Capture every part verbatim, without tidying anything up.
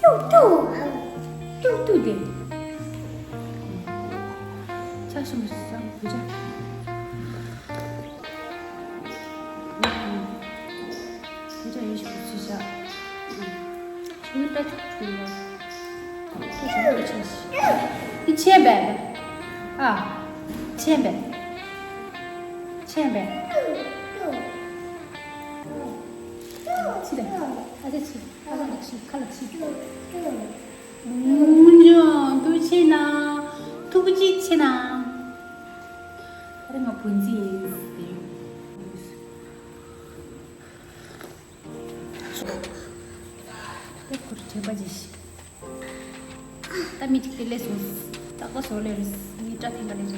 ཏུག་ཏུག་ཏུག་ཏུག་དེ། ཆ་ཤི་མི་ཤི་ས་བུ་ཆ། བུ་ཆ་ཡེ་ཤི་བུ་ཆི་ཤ། ཆུ་ནི་ཏ་ཆུ་ཆུ་ཡ། ཏ་ཆུ་ནི་ཆ་ཤི། འདི་ཆེན་པས། ཨ། ཆེན་པས། ཆེན་པས། ཆི་རེད། ཨ་ཅེ་ཆི། ཨ་ལ་ཆི། ཁ་ལ་ཆི། ཨུམ། ཐུགས་རྗེ་ཆེ་གནང་། ཐུགས་རྗེ་ཆེ་གནང་། ད་རེས་ང་བུ་འཛིན་ཡིན་ཟེར་ཡོད། ད་ཁོར་དྲན་པ་ཅིག་ཤི། ད་མི་གཅིག་དེ་ལས་སོང་། ད་ཁོ་སོ་ལས་རེད། མི་སྐྲ་ཐེངས་ཀ་ལས་རེད།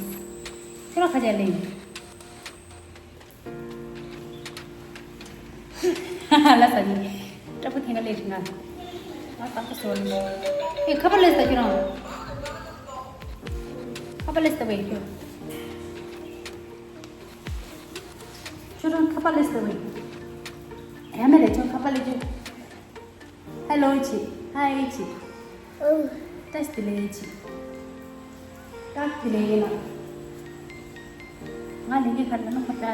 ཁྱོད་རང་ཁ་ཆེ་ལས་ཡིན། ལ་ས་ནི། སྐྲ་པོ་ཐེངས་ཀ་ལས་རེད་ང་། ང་ད་ཁོ་སོ་ལས། ཨེ་ཁ་པར་ལས་ད་ཁྱོད་རང་། ཁ་པར་ལས་ད་བས་ཁྱོད། ཁྱོད་རང་ཁ་པར་ལས་ཟེར་བས། ཡ་མེད་རེད། ཁྱོད་ཁ་པར་ལས་ཁྱོད། ཧེ་ལོ་ཆི། ཧའི་ཆི། ཏེས་ཏི་ལེ་ཆི། ཏག་ཏི་ལེ་ཡིན་ན། ང་ལས་ཀའི་ཁར་ལ་ནོ་ཁ་ཏ།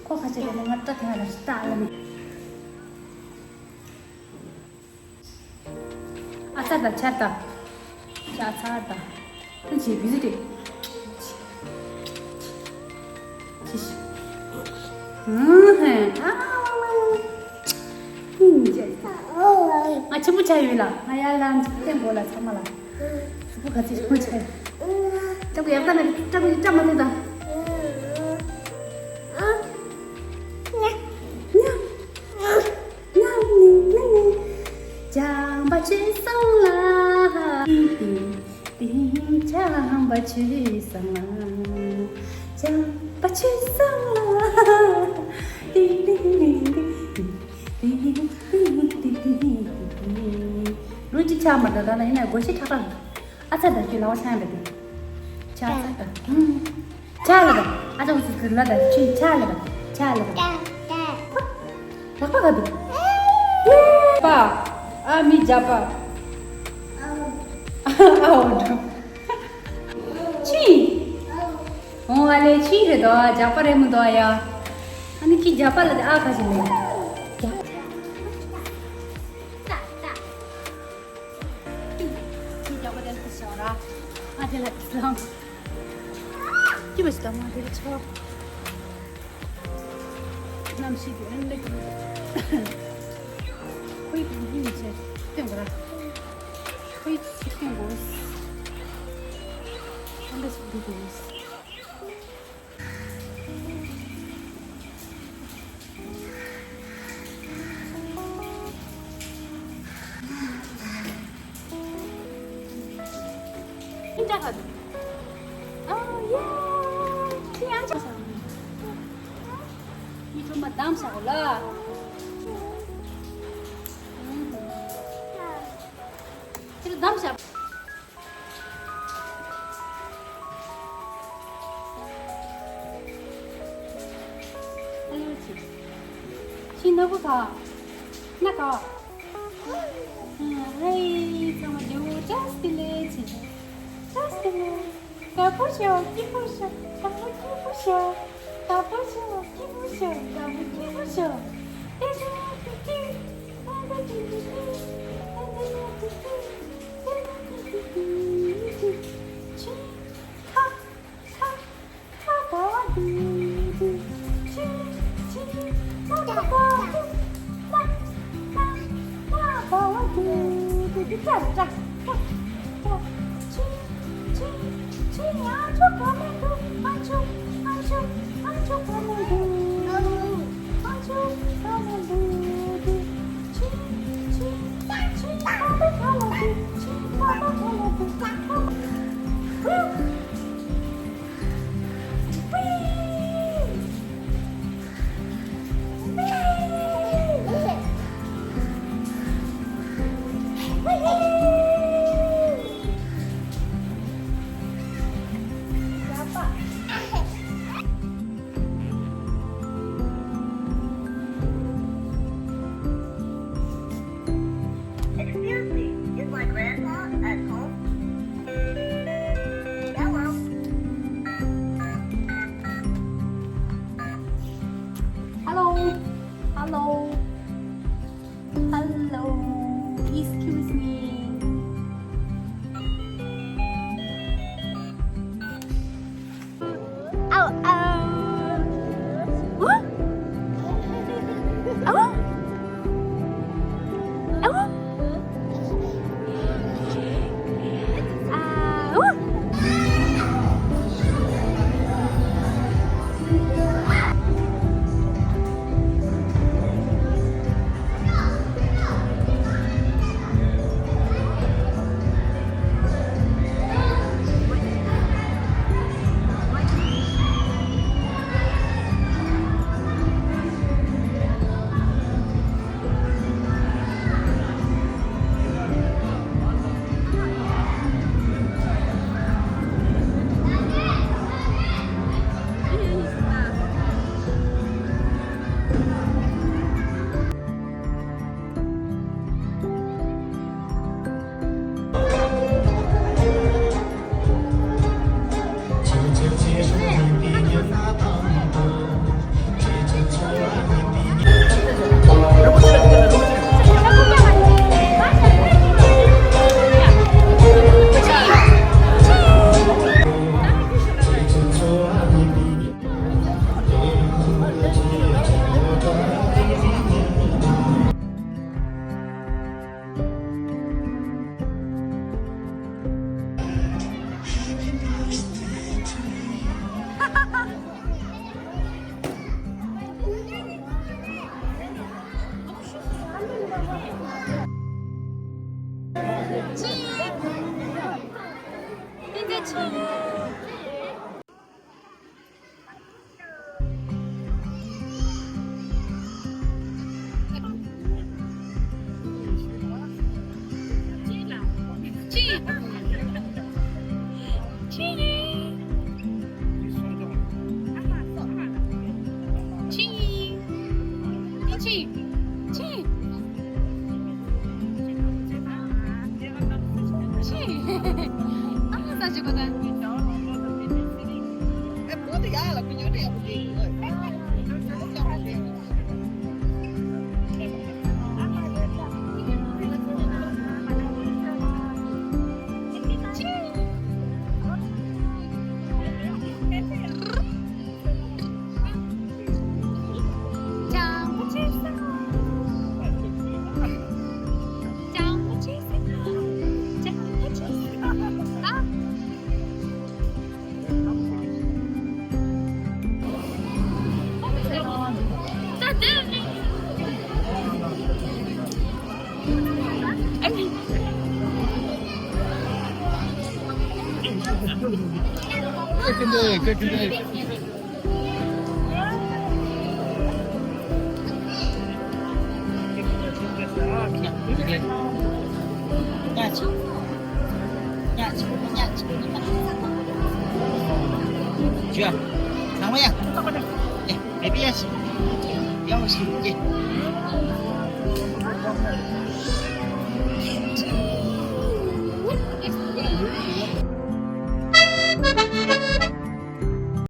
ཁོ་ཁ་ཆེ་རེད་ནི་ང་ཏ་ཐེ་ང་ལ་ཤི་ཏ་ལ་ནི། ཨ་ཚ་ད་ཆ་ད། ཆ་ཚ་ད། ཨ་ཆེ་བི་ཟི་ཏེ། ཆི་ཤི། ཨུ་ཧེ། ཨ། ཨིན་ཇེ། ང་ཆེན་པོ་ཆ་ཡོད་ལ། ང་ཡར་ལངས་བསྟན་དགོས་ལ་ཚང་མ་ལ། གཟུགས་པོ་ག་ཚོད་ཆེན་པོ་ཆ་ཡོད། ལྟ་བུ་ཡག་ད་ན་ལྟ་བུ་ཡི་ལྟ་མ་ཐེ་ད། ཉ། ཉ། བྱམས་པ་ཆོས་བཟང་ལ། ཏིང་ཏིང་ཏིང་། བྱམས་པ་ཆོས་བཟང་ལ། བྱམས་པ་ཆོས་བཟང་ལ། ཏིང་ཏིང་ཏིང་ཏིང་། ཏིང་ཏིང་ཏིང་ཏིང་། ལུས་ཅིག་ཆགས་མ་འདྲ་ད་ན་ཡིན་ན་སྒོ་ཤེས་ཁྲག་ཁྲག་ཨ་ཚ་ད་ཁྱོད་ལ་བ་ཆང་ཡང་བེད་དེ། ཆ་ཚ་ད། ཧུམ། ཆ་ལ་ད། ཨ་ཚ་འུ་ཚུ་ལ་ད་ཆུ་ཆ་ལ་ད། ཆ་ལ་ད། ལག་པ་ག་དུ། པ། ཨ་མི་ཇག་པ། ཨ་འོ་འགྲོ། ཆི། འོ་ཨ་ལེ་ཆི་རེད་དོ། ཇག་པ་རེད་མི་འདུག་ཨ་ཡ། ཨ་ནི་ཁྱི་ཇག་པ་ལ་དེ་ཨ་ཁ་ཞིག་ལེ། ཇག་ཁྱི་རྒྱག་པ་དེ་ལྟ་ཞོག་ར། ཨ་དེ་ལ་དེ་སོང་། ཅི་བས་སྟོང་མ་དེ་ཆོ། གནམ་གཤིས་དེ་ཨན་ལེགས། ཁོའི་དེ་ཡིན་ཆེ་སྟོན་གོ་ར། ཁོའི་ཚིག་སྟོན་གོ། ཨན་ལེགས་སུ་འདུག་གོ། ཨོ་ཡ། ཁྱི་ཡང་ཆགས་སོང་། ཁྱི་ཁྲོ་མ་བསྡམས་བཞག་གོ་ལ། ཁྱི་ལ་བསྡམས་བཞག་ཨ་ལོ་ཆི། ཆི་ནོར་བུ་ག་ན་ག་ཧེ་ཚང་མ་ཇོ་བོ་ཅག་སྟེ་ལེ་ཆི། ཅག་སྟེ་ལེ། དགའ་པོ་ཤོག་སྐྱིད་པོ་ཤོག་དགའ་པོ་སྐྱིད་པོ་ཤོག་དགའ་པོ་ཤོག་སྐྱིད་པོ་ཤོག་དགའ་པོ་སྐྱིད་པོ་ཤོག་ཏེ་ཏེ་ཏེ་ཏེ། Hello. Hello. Excuse me. Au, au. Huh? Au. Au. Au.